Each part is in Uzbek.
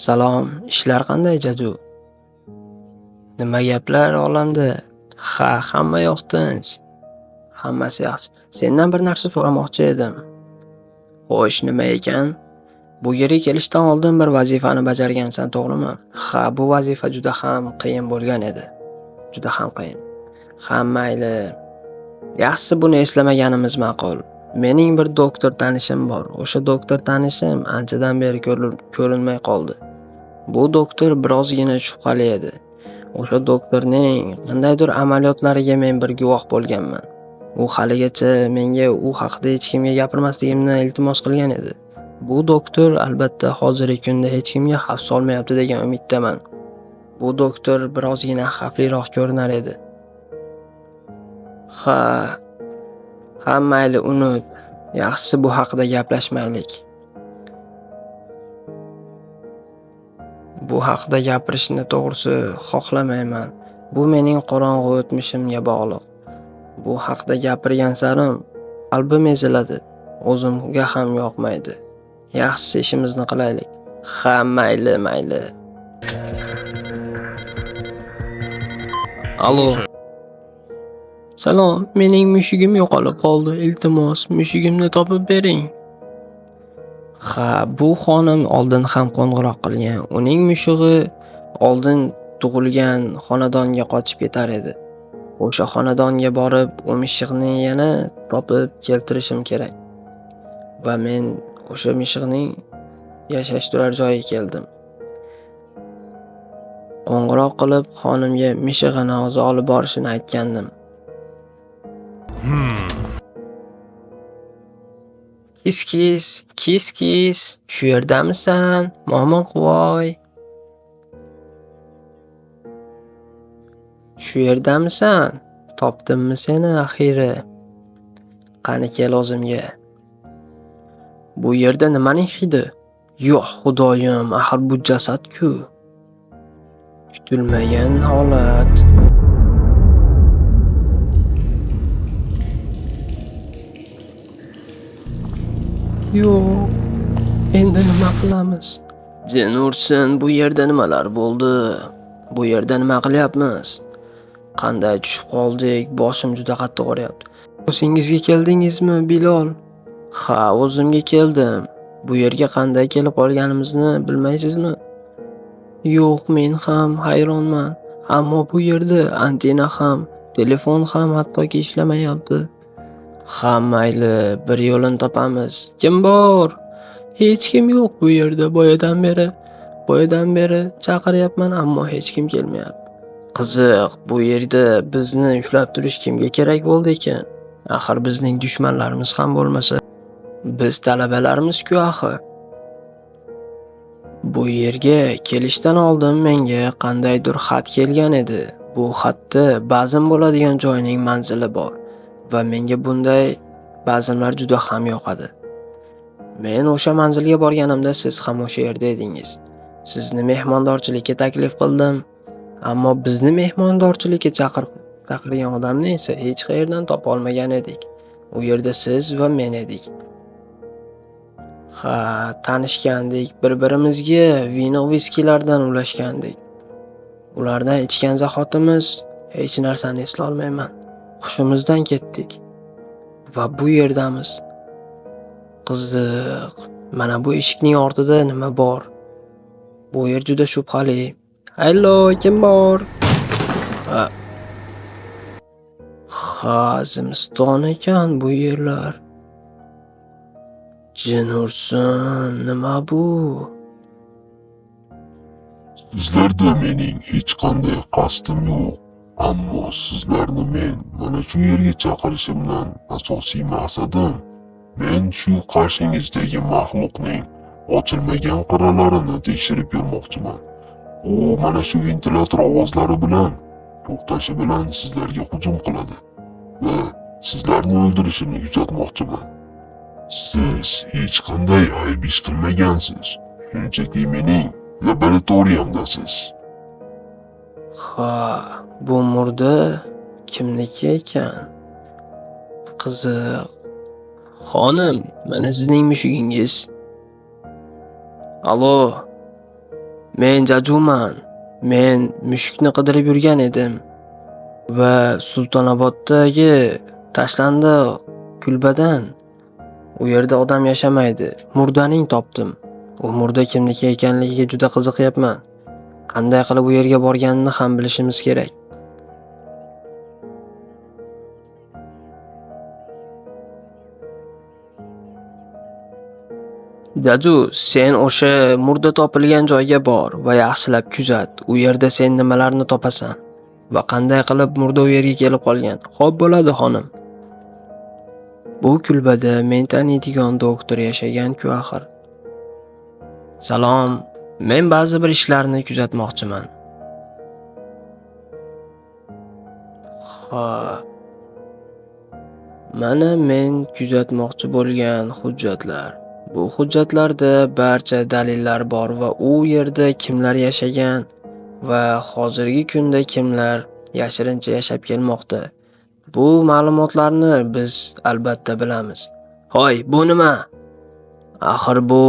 Salom, ishlar qanday, Jaju? Nima gaplar olamda? Ha, hamma yoq tinch. Hammasi yaxshi. Sendan bir narsa so'ramoqchi edim. Xo'sh, nima ekan? Bu yerga kelishdan oldin bir vazifani bajargansan, to'g'rimi? Ha, bu vazifa juda ham qiyin bo'lgan edi. Juda ham qiyin. Ha, mayli. Yaxshisi buni eslamaganimiz ma'qul. Mening bir doktor tanishim bor. O'sha doktor tanishim anchadan beri ko'rinmay qoldi. Bu doktor birozgina shubhali edi. O'sha doktorning qandaydir amaliyotlariga men bir guvoh bo'lganman. U haligacha menga u haqida hech kimga gapirmasligimni iltimos qilgan edi. Bu doktor albatta hozirgi kunda hech kimga xavf solmayapti degan umiddaman. Bu doktor birozgina xavfliroq ko'rinar edi. Ha, ha mayli unut. Yaxshisi bu haqida gaplashmaylik. Bu haqida gapirishni to'g'risi xohlamayman. Bu mening qorong'u o'tmishimga bog'liq. Bu haqida gapirgan sarim qalbim eziladi. O'zimga ham yoqmaydi. Yaxshisi ishimizni qilaylik. Ha, mayli, mayli. Alo. Salom, mening mushugim yo'qolib qoldi. Iltimos, mushugimni topib bering. Ha, bu xonim oldin ham qo'ng'iroq qilgan. Uning mushug'i oldin tug'ilgan xonadonga qochib ketar edi. O'sha xonadonga borib, u mishiqni yana topib keltirishim kerak. Va men o'sha mishiqning yashash turar joyiga keldim. Qo'ng'iroq qilib, xonimga mishig'ini o'zi olib borishini aytgandim. Kis-kis, kis-kis, shu yerdamisan, Momiqvoy? Shu yerdamisan? Topdimmi seni axiri? Qani kel o'zimga. Bu yerda nimaning hidi? Yo'q, xudoyim, axir bu jasad-ku. Kutilmagan holat. Yo'q. Endi nima qilamiz? Jin ursin, bu yerda nimalar bo'ldi? Bu yerda nima qilyapmiz? Qanday tushib qoldik? Boshim juda qattiq og'riyapti. O'zingizga keldingizmi, Bilol? Ha, o'zimga keldim. Bu yerga qanday kelib qolganimizni bilmaysizmi? Yo'q, men ham hayronman. Ammo bu yerda antenna ham, telefon ham hattoki ishlamayapti. Ha, mayli, bir yo'lini topamiz. Kim bor? Hech kim yo'q bu yerda. Boyadan beri chaqiryapman, ammo hech kim kelmayapti. Qiziq, bu yerda bizni ushlab turish kimga kerak bo'ldi ekan? Axir bizning dushmanlarimiz ham bo'lmasa, biz talabalarimiz-ku axir. Bu yerga kelishdan oldin menga qandaydir xat kelgan edi. Bu xatda bazm bo'ladigan joyning manzili bor va menga bunday bazmlar juda ham yoqadi. Men o'sha manzilga borganimda siz ham o'sha yerda edingiz. Sizni mehmondorchilikka taklif qildim, ammo bizni mehmondorchilikka chaqirgan odamni esa hech qayerdan topa olmagan edik. U yerda siz va men edik. Ha, tanishgandik, bir-birimizga vino viskilardan ulashgandik. Ulardan ichgan zahotimiz hech narsani eslolmayman. Hushimizdan ketdik va bu yerdamiz. Qiziq, mana bu eshikning ortida nima bor? Bu yer juda shubhali. Allo, kim bor? Ha. Ha, zimiston ekan bu yerlar. Jin ursin, nima bu? Sizlarda mening hech qanday qasdim yo'q. Ammo sizlarni men mana shu yerga chaqirishimdan asosiy maqsadim men shu qarshingizdagi maxluqning ochilmagan qirralarini tekshirib ko'rmoqchiman. U mana shu ventilyator ovozlari bilan to'xtashi bilan sizlarga hujum qiladi va sizlarni o'ldirishini kuzatmoqchiman. Siz hech qanday ayb ish qilmagansiz. Shunchaki mening laboratoriyamdasiz. Ha, bu murda kimniki ekan? Qiziq. Xonim, mana sizning mushugingiz. Alo. Men Jajuman. Men mushukni qidirib yurgan edim va Sultonoboddagi tashlandiq kulbadan, u yerda odam yashamaydi, murdaning topdim. U murda kimniki ekanligiga juda qiziqyapman. Qanday qilib u yerga borganini ham bilishimiz kerak. Jaju, sen o'sha murda topilgan joyga bor va yaxshilab kuzat. U yerda sen nimalarni topasan va qanday qilib murda u yerga kelib qolgan. Xo'p bo'ladi, xonim. Bu kulbada men taniydigan doktor yashagan-ku axir. Salom, men ba'zi bir ishlarni kuzatmoqchiman. Ha. Mana men kuzatmoqchi bo'lgan hujjatlar. Bu hujjatlarda barcha dalillar bor va u yerda kimlar yashagan va hozirgi kunda kimlar yashirincha yashab kelmoqda. Bu ma'lumotlarni biz albatta bilamiz. Hoy, bu nima? Axir bu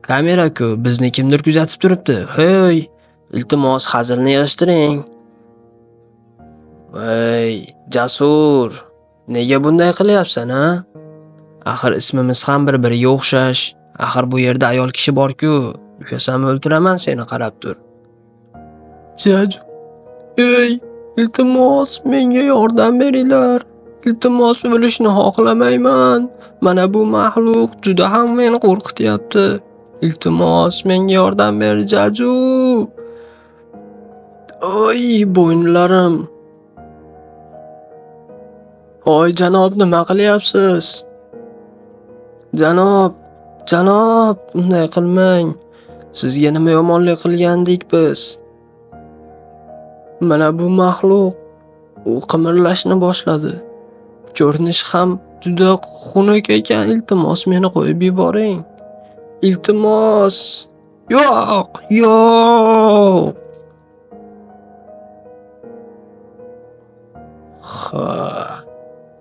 kamera-ku, bizni kimdir kuzatib turibdi. Hey, iltimos hazilni yig'ishtiring. Voy, Jasur, nega bunday qilyapsan, ha? Axir ismimiz ham bir-biriga o'xshash. Axir bu yerda ayol kishi bor-ku. Ushlasam o'ltiraman seni, qarab tur. Jaju, ey, iltimos menga yordam beringlar. Iltimos, o'lishni xohlamayman. Mana bu maxluq juda ham meni qo'rqityapti. Iltimos, menga yordam ber, Jaju. Oy, bo'yinlarim. Oy, janob, nima qilyapsiz? Janob, janob, unday qilmang. Sizga nima yomonlik qilgandik biz? Mana bu maxluq, u qimirlashni boshladi. Ko'rinishi ham juda xunuk ekan. Iltimos, meni qo'yib yuboring. Iltimos. Yo'q, yo'q. Ha,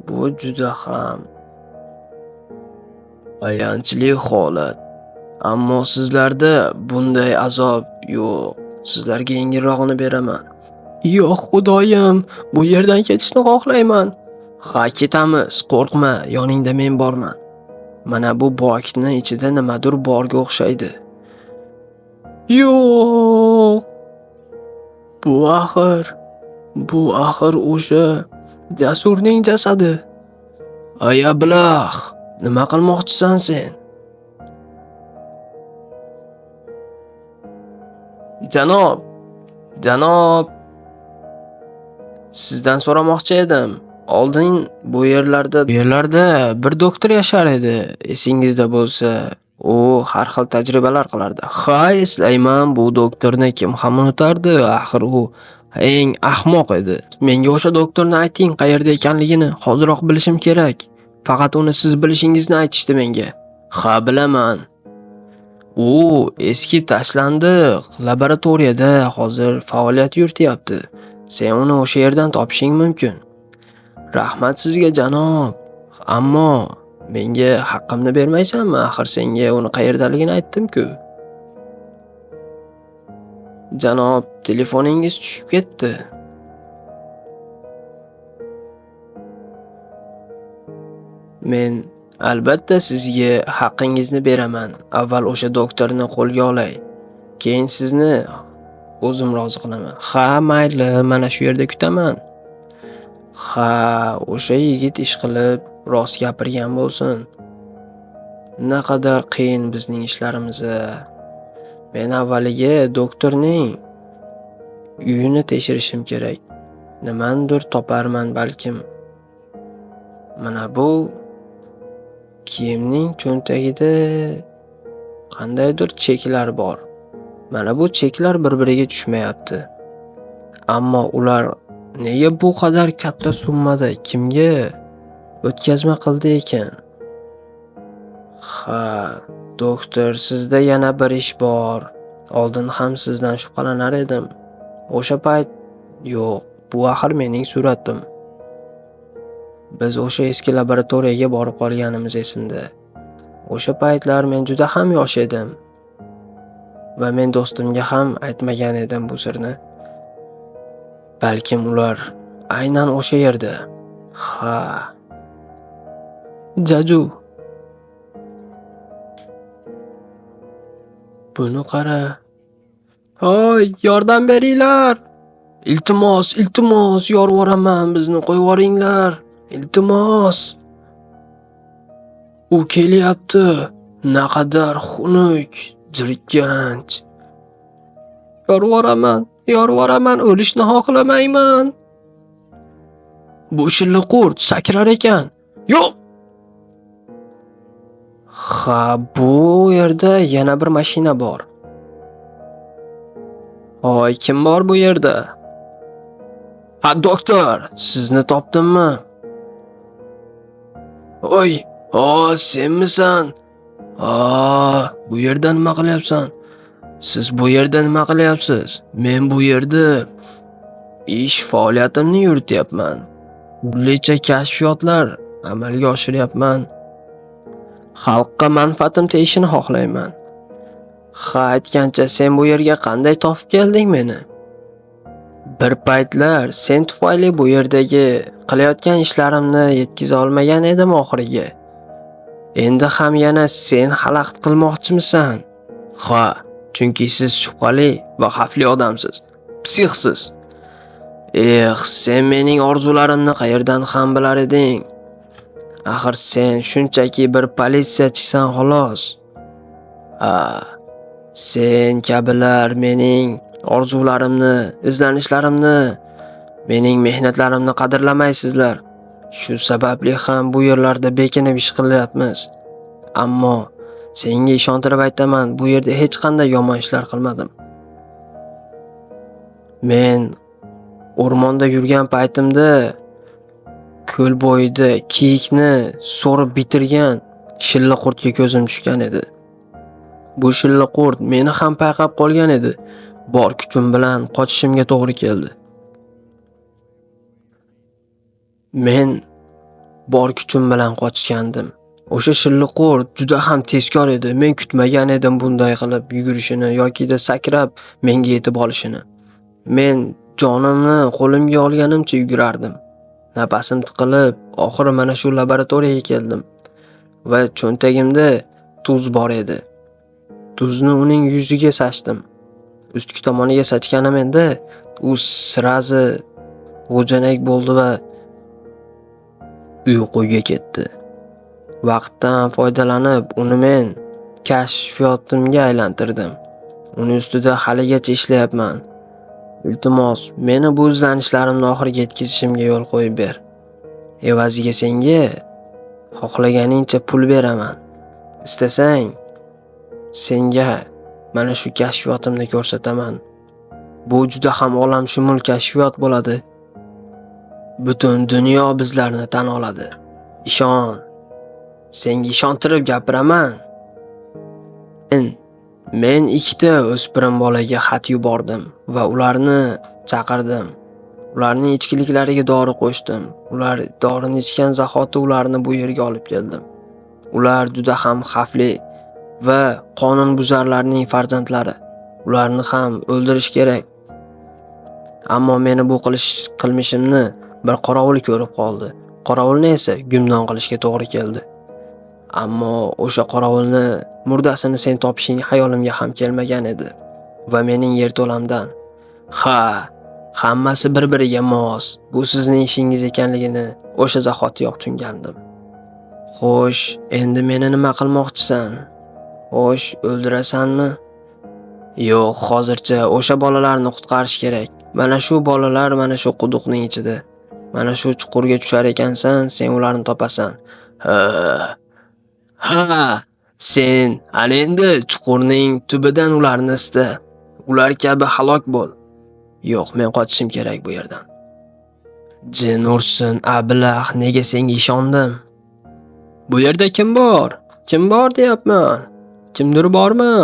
bu juda ham ayanchli holat. Ammo sizlarda bunday azob yo'q. Sizlarga yengilrog'ini beraman. Yo'q, xudoyim, bu yerdan ketishni xohlayman. Ha, ketamiz, qo'rqma, yoningda men borman. Mana bu bokni ichida nimadir borga o'xshaydi. Yo'q. Bu axir o'sha Jasurning jasadi. Ay ablah, nima qilmoqchisan sen? Janob, janob, sizdan so'ramoqchi edim. Oldin bu yerlarda bir doktor yashar edi. Esingizda bo'lsa, u har xil tajribalar qilardi. Ha, eslayman, bu doktorni kim ham unutardi? Axir u eng ahmoq edi. Menga o'sha doktorni ayting, qayerda ekanligini hoziroq bilishim kerak. Faqat uni siz bilishingizni aytishdi menga. Ha, bilaman. U eski tashlandiq laboratoriyada hozir faoliyat yurityapti. Sen uni o'sha yerdan topishing mumkin. Rahmat sizga, janob. Ammo menga haqqimni bermaysanmi? Axir senga uni qayerdaligini aytdim-ku. Janob, telefoningiz tushib ketdi. Men albatta sizga haqqingizni beraman. Avval o'sha doktorni qo'lga olay. Keyin sizni o'zim rozi qilaman. Ha, mayli, mana shu yerda kutaman. Ha, o'sha yigit ish qilib rost gapirgan bo'lsin. Naqadar qiyin bizning ishlarimiz. Men avvaliga doktorning uyini tekshirishim kerak. Nimanidir toparman balkim. Mana bu kiyimning cho'ntagida qandaydir cheklar bor. Mana bu cheklar bir-biriga tushmayapti. Ammo ular nega bu qadar katta summada kimga o'tkazma qildi ekan? Ha, doktor, sizda yana bir ish bor. Oldin ham sizdan shubhalanar edim. O'sha payt yo'q, bu axir mening suratim. Biz o'sha eski laboratoriyaga borib qolganimiz esimda. O'sha paytlar men juda ham yosh edim. Va men do'stimga ham aytmagan edim bu sirni. Balkim ular aynan o'sha yerda. Ha. Jaju. Buni qara. Hoy, yordam beringlar. Iltimos, iltimos, yorvoraman, bizni qo'yvoringlar. Iltimos. U kelyapti. Naqadar xunuk, jirkanch. Yorvoraman, yorvoraman, o'lishni xohlamayman. Bu shilliqurt sakrar ekan. Yo'q. Ha, bu yerda yana bir mashina bor. Hoy, kim bor bu yerda? Ha, doktor, sizni topdimmi? Oy, o, senmisan? A, bu yerda nima qilyapsan? Siz bu yerda nima qilyapsiz? Men bu yerda ish faoliyatimni yurityapman. Turlicha kashfiyotlar amalga oshiryapman. Xalqqa manfaatim tegishini xohlayman. Ha, aytgancha, sen bu yerga qanday topib kelding meni? Bir paytlar sen tufayli bu yerdagi qilayotgan ishlarimni yetkaza olmagan edim oxiriga. Endi ham yana sen xalaqit qilmoqchimisan? Ha, chunki siz shubhali va xavfli odamsiz. Psixsiz. Eh, sen mening orzularimni qayerdan ham bilar eding? Axir sen shunchaki bir politsiyachisan xolos. Ha, sen kabilar mening orzularimni, izlanishlarimni, mening mehnatlarimni qadrlamaysizlar. Shu sababli ham bu yerlarda bekinib ish qilyapmiz. Ammo senga ishontirib aytaman, bu yerda hech qanday yomon ishlar qilmadim. Men o'rmonda yurgan paytimda ko'l bo'yida kiyikni so'rib bitirgan shilliqurtga ko'zim tushgan edi. Bu shilliqurt meni ham payqab qolgan edi. Bor kuchim bilan qochishimga to'g'ri keldi. Men bor kuchim bilan qochgandim. O'sha shilliqurt juda ham tezkor edi. Men kutmagan edim bunday qilib yugurishini yokida sakrab menga yetib olishini. Men jonimni qo'limga olganimcha yugurardim. Nafasim tiqilib, oxiri mana shu laboratoriyaga keldim va cho'ntagimda tuz bor edi. Tuzni uning yuziga sachdim. Ustki tomoniga sachganim endi u sirazi g'ujanak bo'ldi va uyquga ketdi. Vaqtdan foydalanib uni men kashfiyotimga aylantirdim. Uni ustida haligacha ishlayapman. Iltimos, meni bu izlanishlarimni oxiriga yetkazishimga yo'l qo'yib ber. Evaziga senga xohlaganingcha pul beraman. Istasang, senga mana shu kashfiyotimni ko'rsataman. Bu juda ham olamshumul kashfiyot bo'ladi. Butun dunyo bizlarni tan oladi. Ishon. Senga ishontirib gapiraman. Men ikkita o'spirin bolaga xat yubordim va ularni chaqirdim. Ularning ichkiliklariga dori qo'shdim. Ular dorini ichgan zahoti ularni bu yerga olib keldim. Ular juda ham xavfli va qonunbuzarlarning farzandlari. Ularni ham o'ldirish kerak. Ammo meni bu qilmishimni bir qorovul ko'rib qoldi. Qorovulni esa gumdon qilishga to'g'ri keldi. Ammo o'sha qorovulni murdasini sen topishing hayolimga ham kelmagan edi. Va mening yerto'lamdan. Ha, hammasi bir-biriga mos. Bu sizning ishingiz ekanligini o'sha zahotiyoq tushungandim. Xo'sh, endi meni nima qilmoqchisan? Xo'sh, o'ldirasanmi? Yo'q, hozircha o'sha bolalarni qutqarish kerak. Mana shu bolalar mana shu quduqning ichida. Mana shu chuqurga tushar ekansan, sen ularni topasan. Ha. Ha, sen ana endi chuqurning tubidan ularni ista. Ular kabi halok bo'l. Yo'q, men qochishim kerak bu yerdan. Jin ursin, ablah, nega senga ishondim? Bu yerda kim bor? Kim bor deyapman? Kimdir bormi?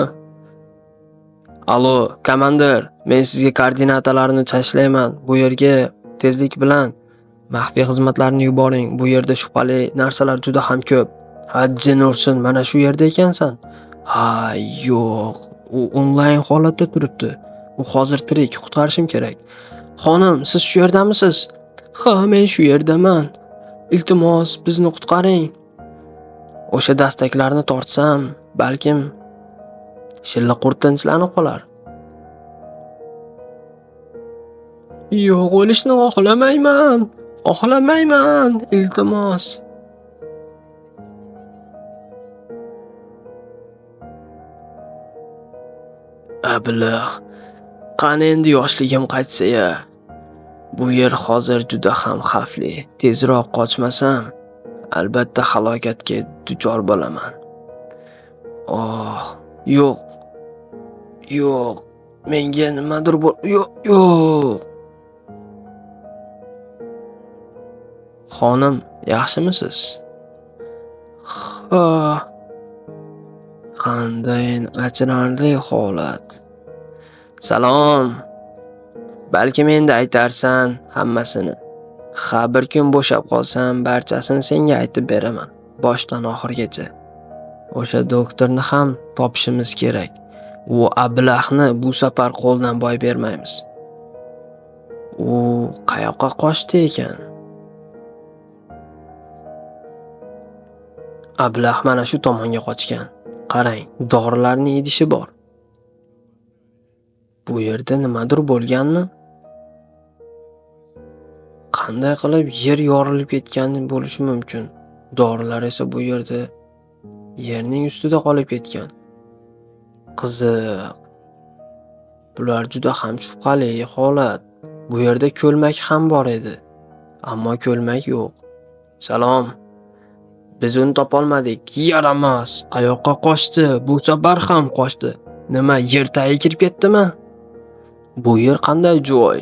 Alo, komandir, men sizga koordinatalarni tashlayman. Bu yerga tezlik bilan maxfiy xizmatlarni yuboring. Bu yerda shubhali narsalar juda ham ko'p. Ha, jin ursin, mana shu yerda ekansan. Ha, yo'q. U onlayn holatda turibdi. U hozir tirik, qutqarishim kerak. Xonim, siz shu yerdamisiz? Ha, men shu yerdaman. Iltimos, bizni qutqaring. O'sha dastaklarni tortsam, balkim shilliqurt tinchlanib qolar. Yo'q, o'lishni xohlamayman. Xohlamayman, iltimos. Ablah, qani endi yoshligim qaytsa-ya. Bu yer hozir juda ham xavfli. Tezroq qochmasam, albatta halokatga duchor bo'laman. Oh, yo'q. Yo'q. Menga nimadir yo'q, yo'q. Xonim, yaxshimisiz? Ha. Qanday achinarli holat. Salom. Balkim endi aytarsan hammasini. Ha, bir kun bo'shab qolsam, barchasini senga aytib beraman, boshdan oxirgacha. O'sha doktorni ham topishimiz kerak. U ablahni bu safar qo'ldan boy bermaymiz. U qayoqqa qochdi ekan? Ablah mana shu tomonga qochgan. Qarang, dorilarning idishi bor. Bu yerda nimadir bo'lganmi? Qanday qilib yer yorilib ketgan bo'lishi mumkin? Dorilar esa bu yerda yerning ustida qolib ketgan. Qiziq. Bular juda ham shubhali holat. Bu yerda ko'lmak ham bor edi, ammo ko'lmak yo'q. Salom. Biz uni topolmadik. Yaramas. Qayoqqa qochdi? Bu safar ham qochdi. Nima, yer tagiga kirib ketdimi? Bu yer qanday joy?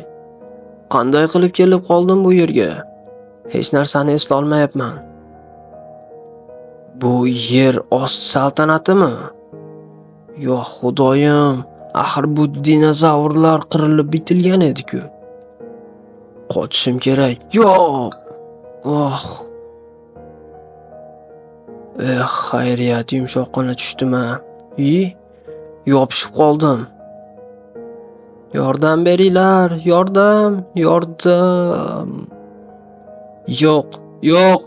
Qanday qilib kelib qoldim bu yerga? Hech narsani eslolmayapman. Bu yer osti saltanatimi? Yo xudoyim, axir bu dinozavrlar qirilib bitilgan edi-ku. Qochishim kerak. Yo'q. Oh. Eh, xayriyat, yumshoqqina tushdim-a. Yopishib qoldim. Yordam beringlar, yordam, yordam. Yo'q, yo'q.